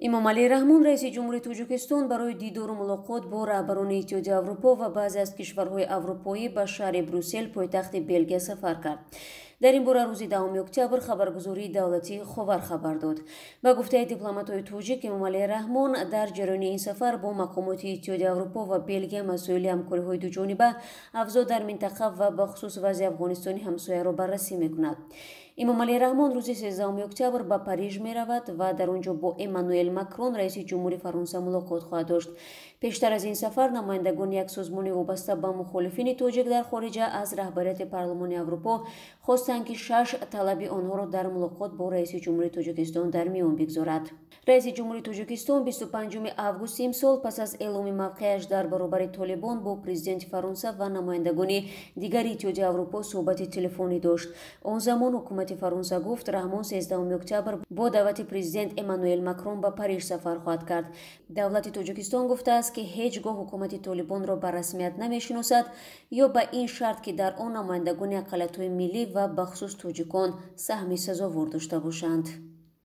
Эмомалӣ Раҳмон, раиси ҷумҳури Тоҷикистон, барои дидору мулоқот бо раҳбарони Иттиҳоди Аврупо ва баъзе аз кишварҳои аврупоӣ ба шаҳри Брюссел, пойтахти Белгия, сафар кард. Дар ин бора рӯзи 10 октябр хабаргузории давлатии Ховар хабар дод. Ба гуфтаи дипломатҳои тоҷик, Эмомалӣ Раҳмон дар ҷараёни ин сафар бо мақомоти Иттиҳоди Аврупо ва Белгия масоили ҳамкориҳои дуҷониба, авзоъ дар минтақа ва бахусус вазъи Афғонистони ҳамсояро баррасӣ мекунад. Эмомалӣ Раҳмон рӯзи 13 октябр ба Париж меравад ва дар он ҷо бо Эммануэл Макрон, раиси ҷумҳури Фаронса, мулоқот хоҳад дошт. Пештар аз ин сафар намояндагони як созмони вобаста ба мухолифини тоҷик дар хориҷа аз раҳбарияти Парлумони Аврупо хостанд, ки шаш талаби онҳоро дар мулоқот бо раиси ҷумҳури Тоҷикистон дар миён бигзорад. Раиси ҷумҳури Тоҷикистон 25 августи имсол пас аз эъломи мавқеаш дар баробари Толибон бо президенти Фаронса ва намояндагони дигари Иттиҳоди Аврупо суҳбати телефонӣ дошт. Он замон ҳукумати Фаронса гуфт, Раҳмон 13 октябр бо даъвати президент Эммануэл Макрон ба Париж сафар хоҳад кард. Давлати Тоҷикистон гуфтааст, ки ҳеҷ гоҳ ҳукумати Толибонро ба расмият намешиносад ё ба ин шарт, ки дар он намояндагони ақаллиятҳои миллӣ ва бахусус тоҷикон саҳми сазовор дошта бошанд.